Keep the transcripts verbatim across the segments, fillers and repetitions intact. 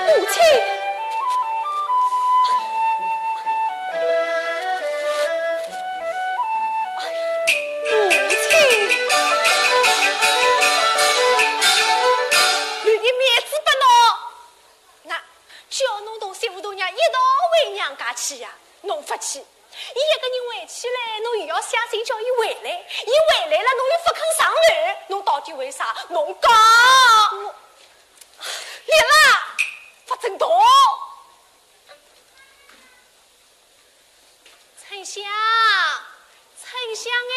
母亲，母亲，留点面子拨侬。那叫侬同媳妇大娘一道回娘家去呀，侬勿去。 伊一个人回去嘞，侬又要写信叫伊回来，伊回来了，侬又勿肯上楼，侬到底为啥？侬讲。我，丽拉，勿准动。春香，春香哎。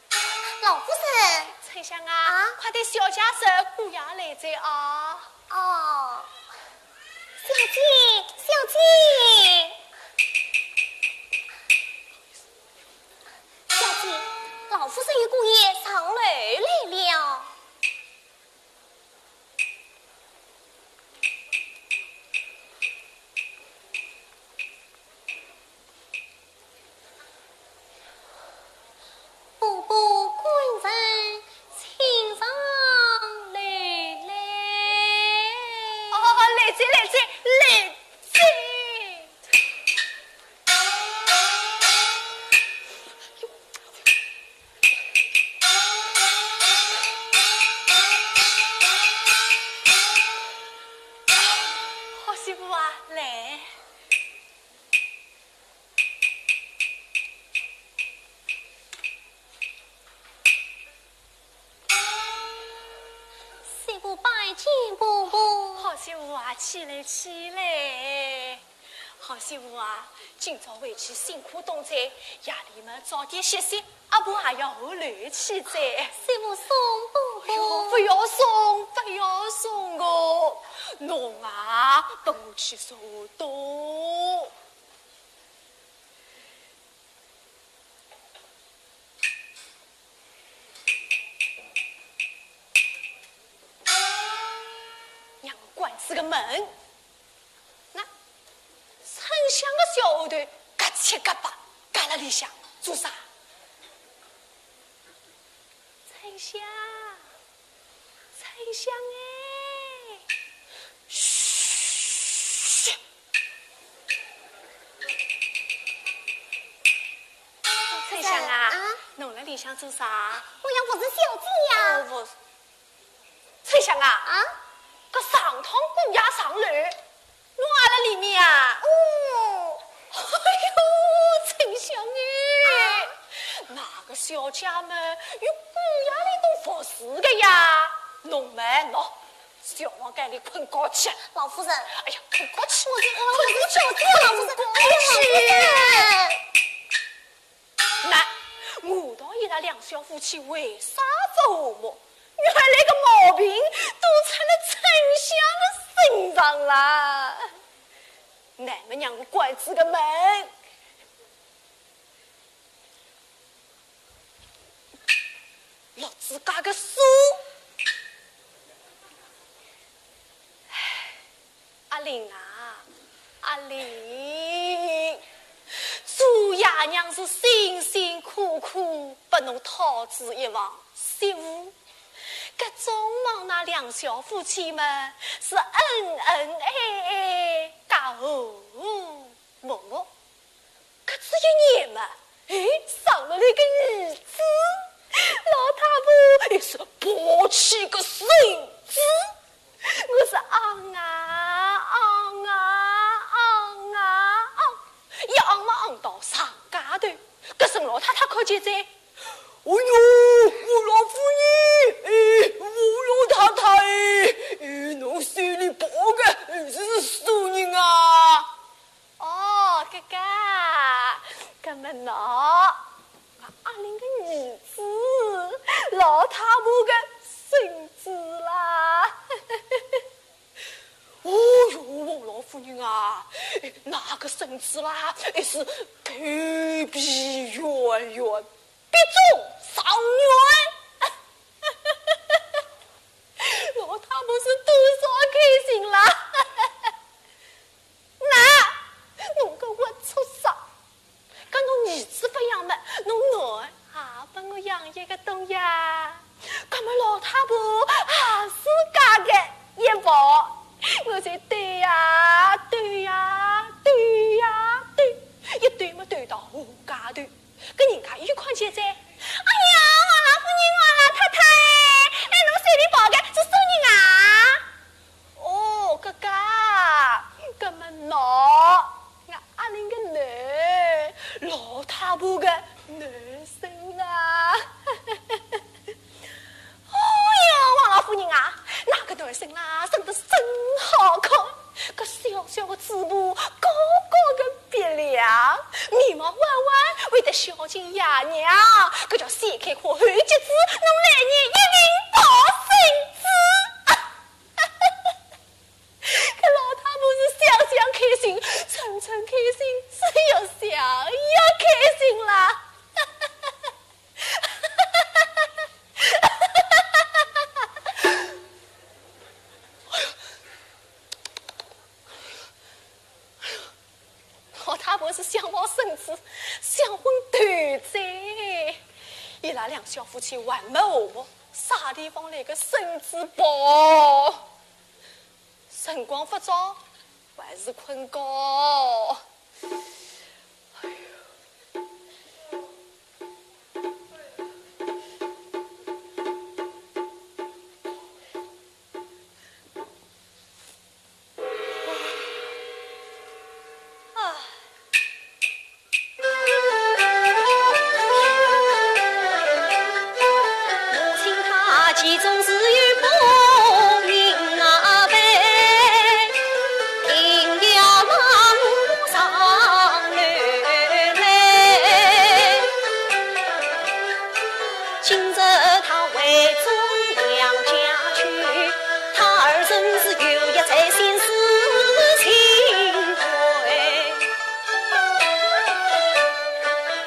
哎。老夫人。春香啊，啊？快对小姐说，姑爷来哉啊。 哦，小姐，小姐，小姐，老夫人与姑爷上楼来了。 伯伯官人请上楼来。哦，来哉，来哉，来哉。好媳妇啊，来。 媳妇拜见婆婆。好媳妇啊，起来，起来。好媳妇啊，今朝回去辛苦东哉，夜里么早点歇息，阿婆还要下楼去哉。媳妇送婆婆。哎哟，不要送，不要送哦，侬啊，帮我去收东。 让我关仔个门。那，春香个小丫头，嘎七嘎八，嘎辣里向，做啥？春香。 春香哎。嘘。春香啊，啊？侬辣里向做啥？我要服侍小姐呀。哦，服侍。春香啊，啊？搿上趟姑爷上来， 侬也辣里面啊？哦。哎哟，春香哎，啊？哪个小姐嘛，有姑爷里懂服侍个呀？侬嘛喏，小房间里困觉去。老夫人。哎呀，困觉去。我是，我是小姐，老夫人。哎呀，老夫人。那，我道伊拉两小夫妻为啥勿和睦？ 原来个毛病都出了春香的身上啦。那么让我关仔个门，落仔家个锁。唉， 阿玲啊，阿玲，做爷娘是辛辛苦苦拨侬讨仔一房媳妇，搿总望㑚两小夫妻们是恩恩爱爱，家和睦睦。 搿只一年嘛，哎，生了一个儿子，老太婆也是抱起个孙子，我是昂啊昂啊昂啊昂，一昂嘛昂到上街头，搿沈老太太看见哉，哦哟，吴老夫人，哎，吴老太太，哎，哎，侬手里抱个是啥人啊？ 哦，搿个，搿么喏，阿玲个儿子，老太婆个孙子啦。哦哟，王老夫人啊，哎，哪个孙子啦，哎是头皮圆圆，鼻中状元。老太婆是多少开心啦！那，侬个活畜生，搿侬儿子勿养么，侬囡儿也拨我养一个懂呀？搿么老太婆也是嫁个一房？我就对呀对呀对呀对，一对么对到我家头，搿人家又看见哉。哎呀，王老夫人，王老太太哎，哎，侬手里抱个是啥人啊？哦，搿个，搿么喏，我阿玲个囡，老太婆个囡孙啊。哦哟，王老夫人啊，㑚个囡孙啦，生得真好看，搿小小个嘴巴，高高个鼻梁，眉毛弯弯，会得孝敬爷娘，搿叫先开花后结籽，侬来年一定抱孙子。 搿老太婆是想想开心，春春开心，是越想越开心啦。老太婆是想抱孙子，想昏头哉。伊拉两小夫妻还没和睦，啥地方来个孙子抱？ 辰光勿早，还是困觉。啊。 母亲她其中自有不明啊悲，定要望上流泪。今日她回转娘家去，她二人是有一在心事情归。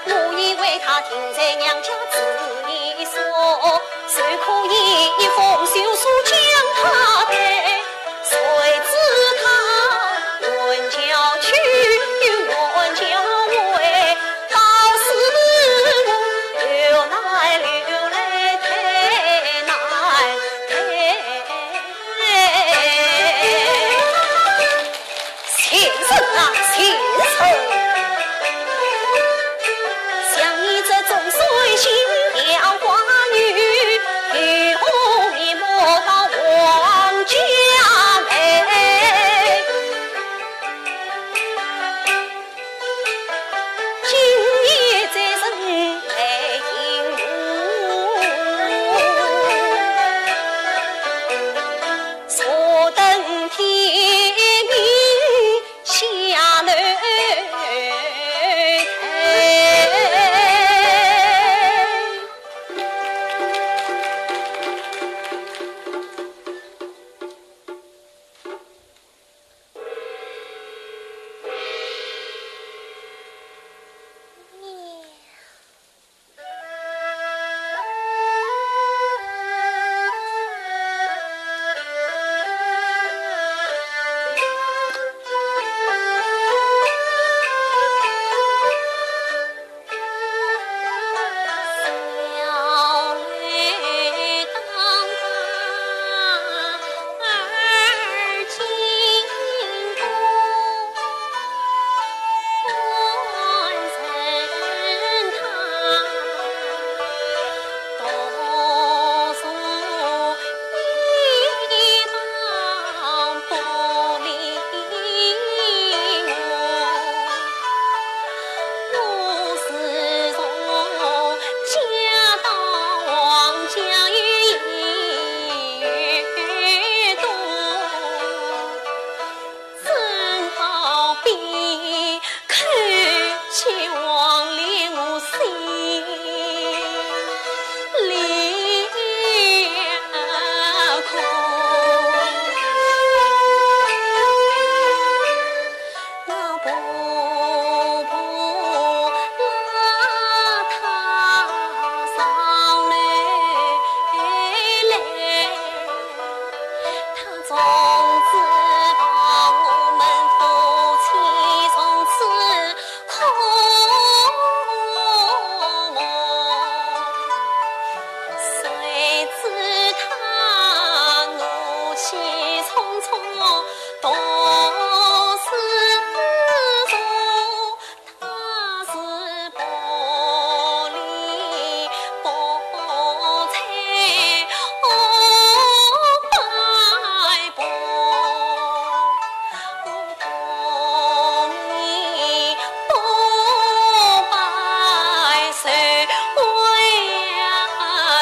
我以为她定在娘家住一所，谁可以一封休书将她退，谁知她远郊去又远郊回，到时我又来流泪太难退。 先生啊，先生！像你这种水性杨花女，如何面貌到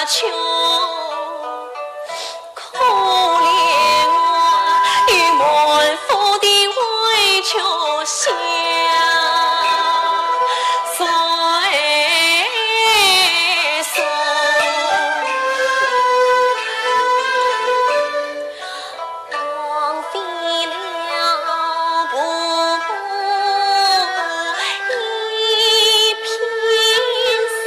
秋，可怜我，与满腹的委屈相随送。枉费了仆仆一片心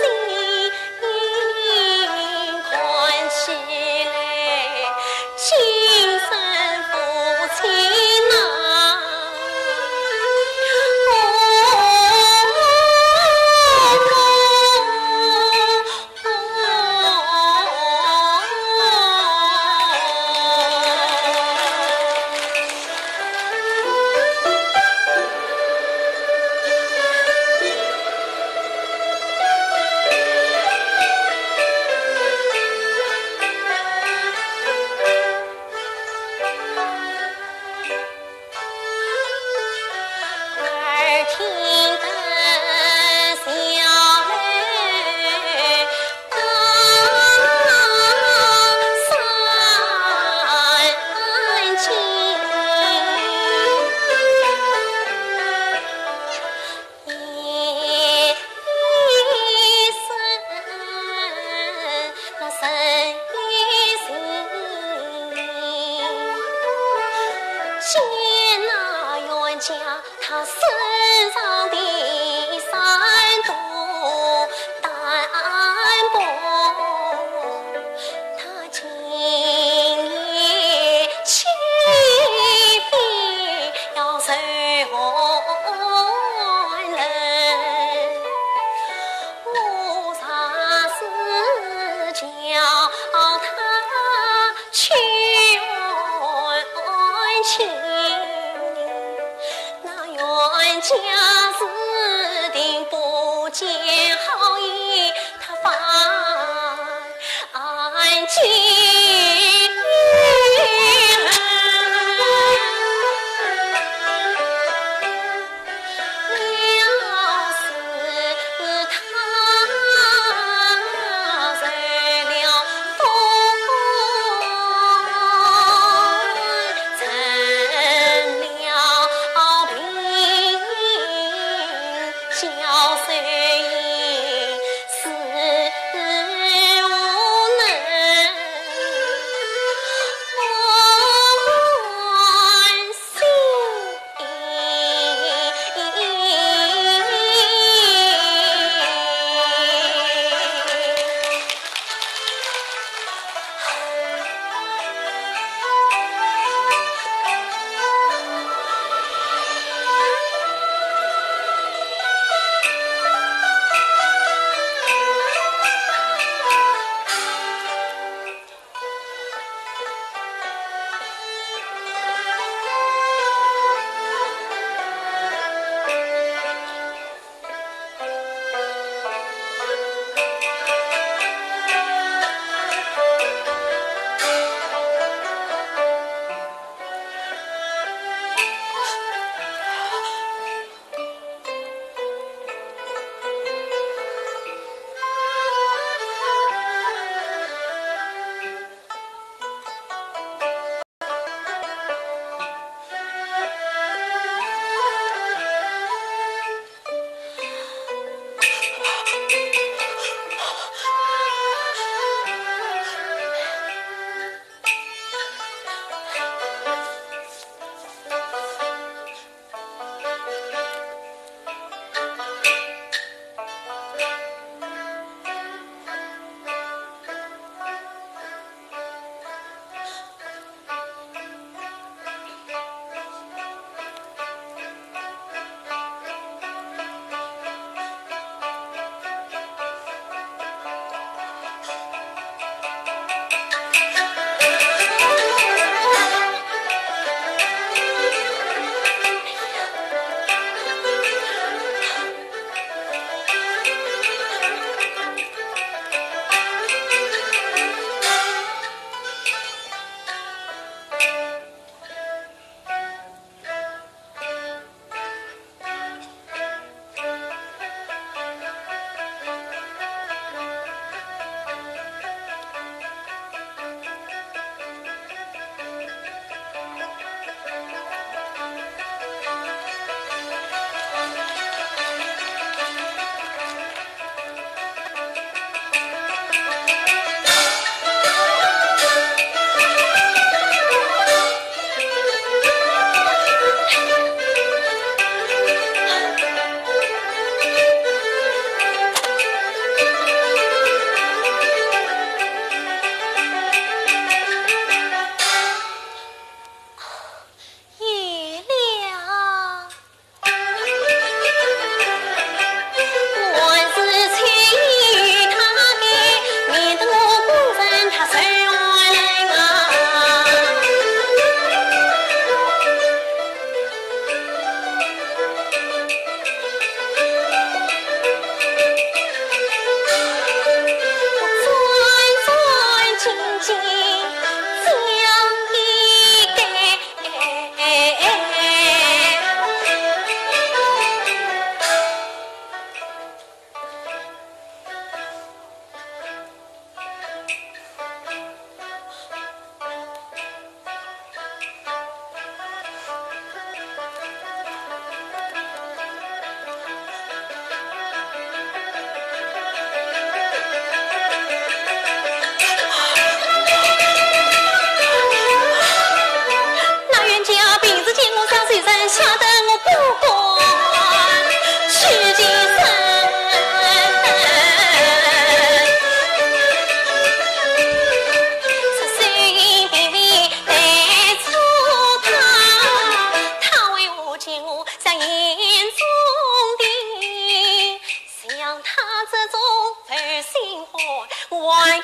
有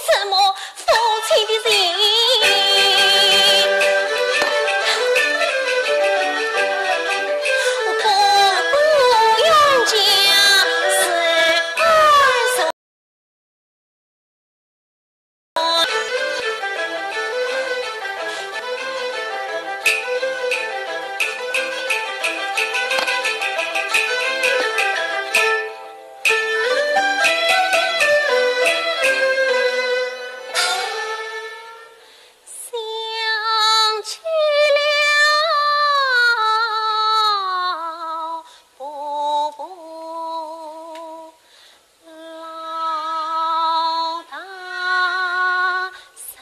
什么夫妻的情？我不顾冤家是爱是想起了伯伯老大人。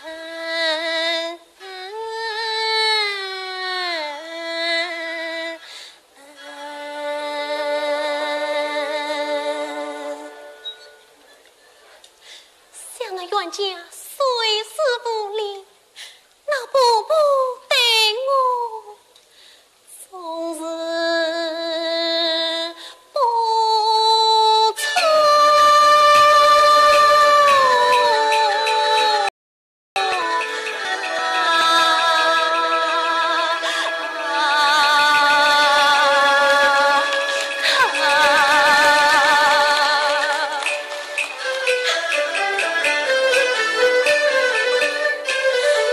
想那冤家虽是无礼，那伯伯待我总是不错。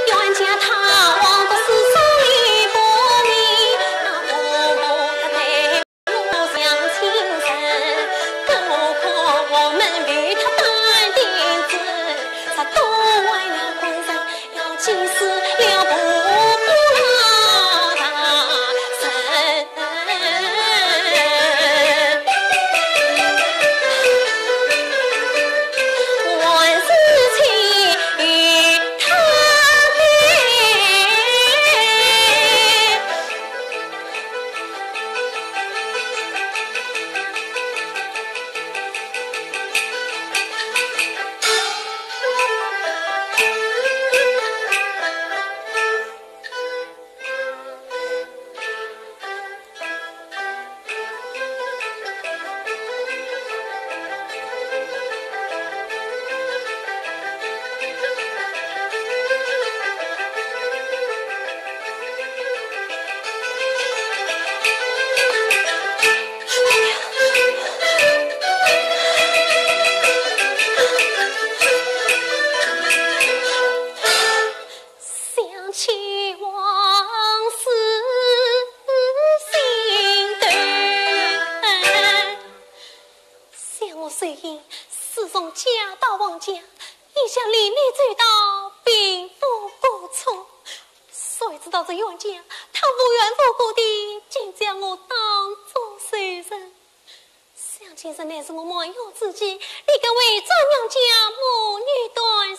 冤家他王不是谁不明，那伯伯他待我像亲人，更何况我们与他断定子，他都为了官人，要气死了伯伯老大人。 想起往事心头疼，想我虽然是从家到王家，一向礼义周到，并无过错。谁知道这冤家，他无缘无故地竟将我当作仇人。 想今日乃是我满月之期，理该回转娘家母女团圆。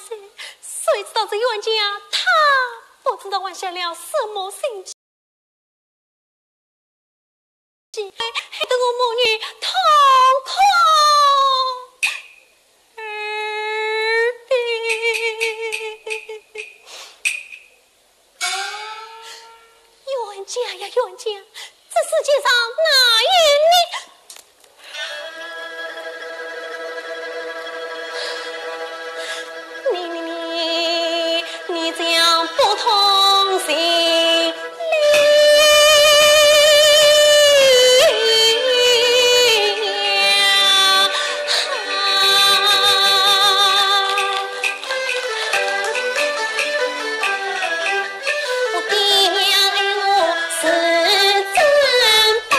谁知道这冤家，他不知道犯下了什么心计，害得我母女痛哭而别。 冤家呀冤家，这世界上哪有你？你你你，你这样不通情理呀！ 我爹娘爱我是珍宝，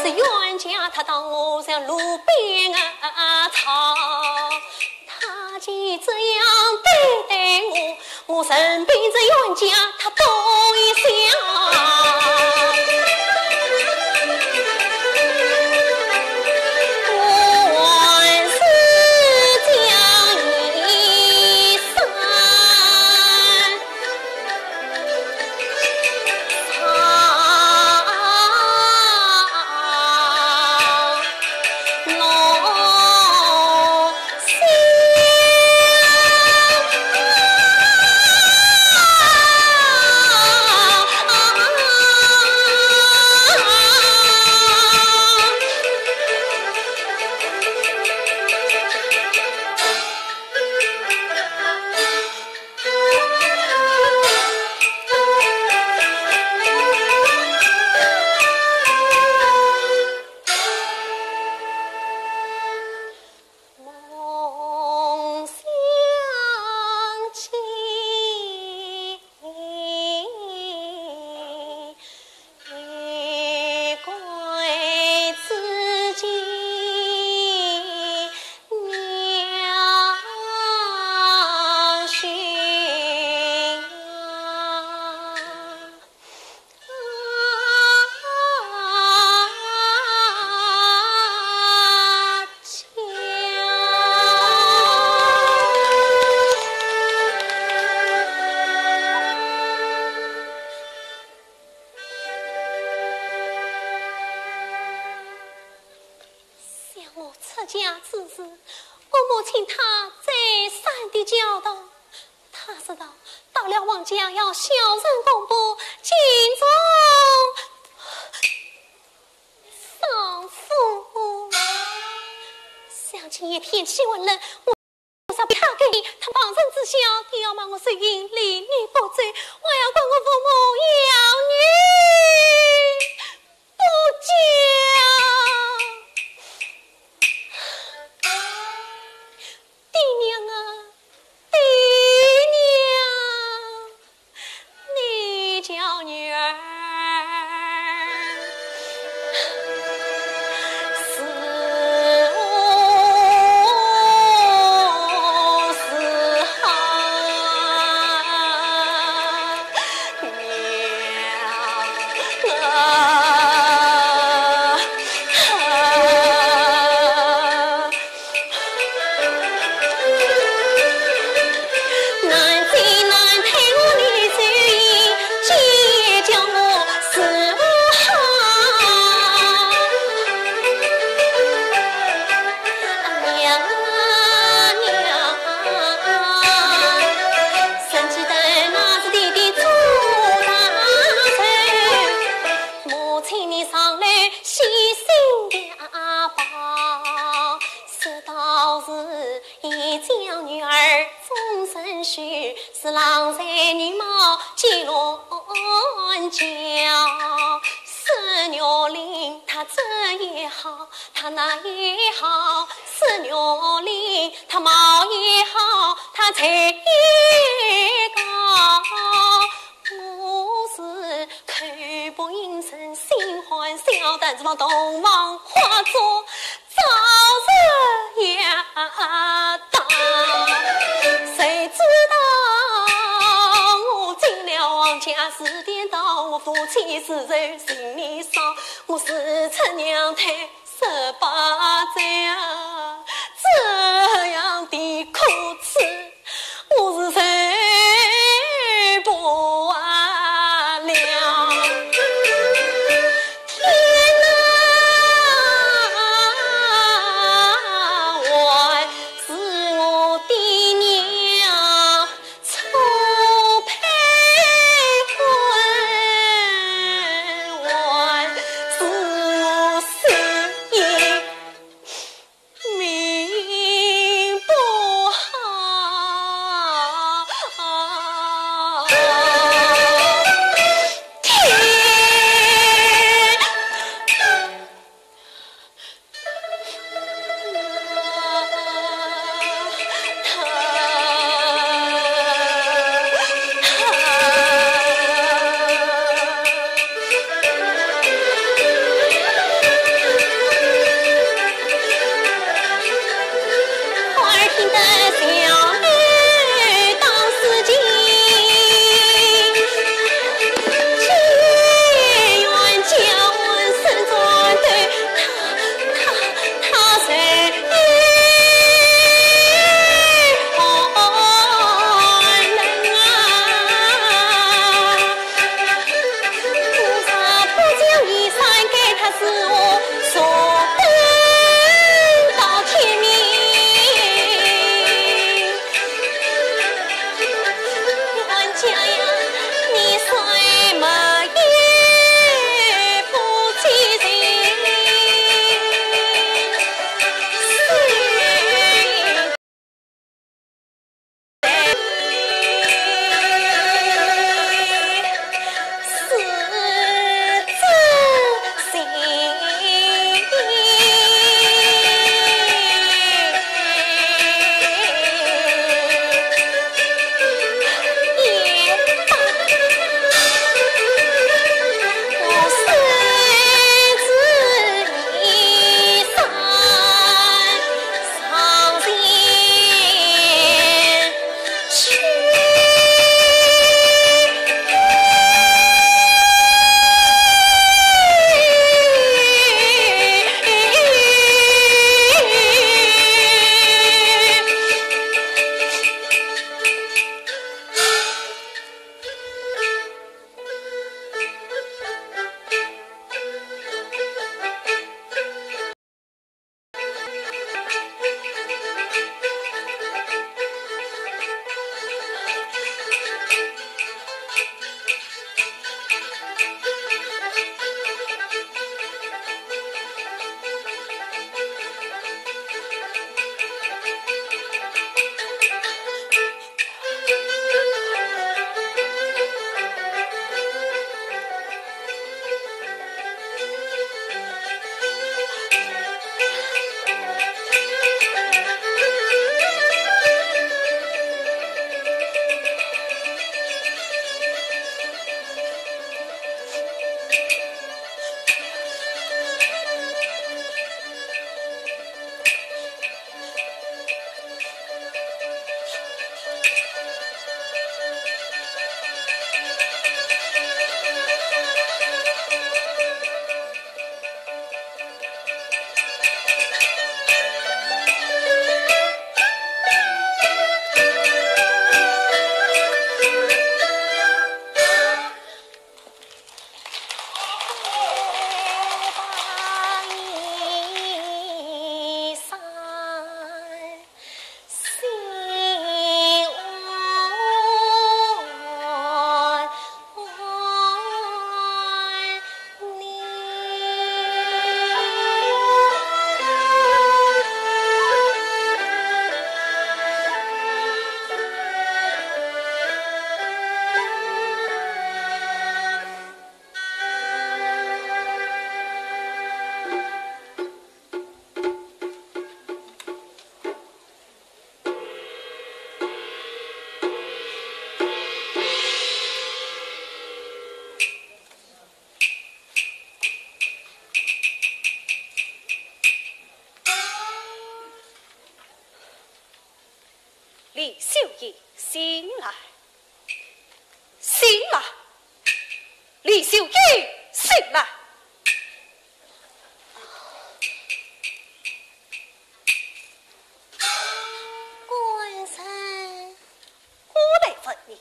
这冤家他当我像路边的草，他竟这样对待我，我任凭这冤家他多一笑。我还是将一生教导，他说道，到了王家要孝顺公婆，敬重丈夫。想起一天气温冷，我要被他给他旁人知晓，定要骂我水银离你不走，还要怪我父母养女不教。爹娘啊，爹娘，你教女儿是何是好？ 母亲你上来细心点啊吧，说道是一将女儿终身许，是郎才女貌几乱交。是玉林她这也好，她那也好，是玉林她貌也好，她才也高。 我是口不应声，心欢笑，但是望洞房花烛早日也到。谁知道我进了王家是颠倒，我夫妻之仇情理少，我是出娘胎十八载啊，这样的苦楚 我是受不完了。天哪，还是我爹娘错配婚，还是我失言 命不好。李秀英，醒来，醒来，李秀英，醒来！官人。我来问你，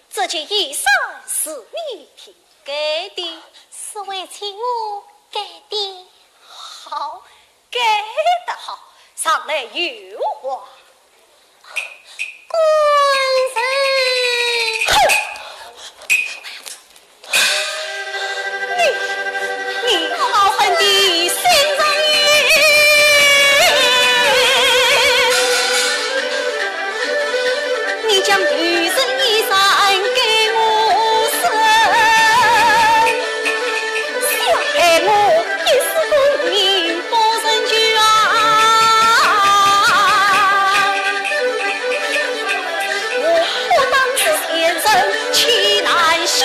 这件衣衫是你替改的？是为妻我改的。好，改得好，上来有话。官人。哼！你，你好狠的心肠也！你将女人衣衫给我穿，小孩我一世功名不成就啊！我不当是贤人岂难消？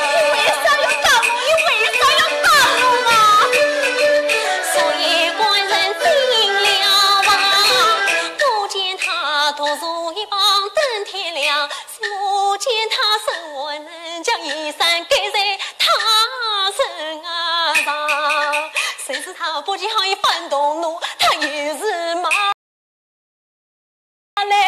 你为啥要打我？你为啥要打我啊？所以官人进了房，不见他独坐一旁等天亮。我见他手按能将衣衫盖在他身上，谁知他不见好意翻动怒，他也是骂来。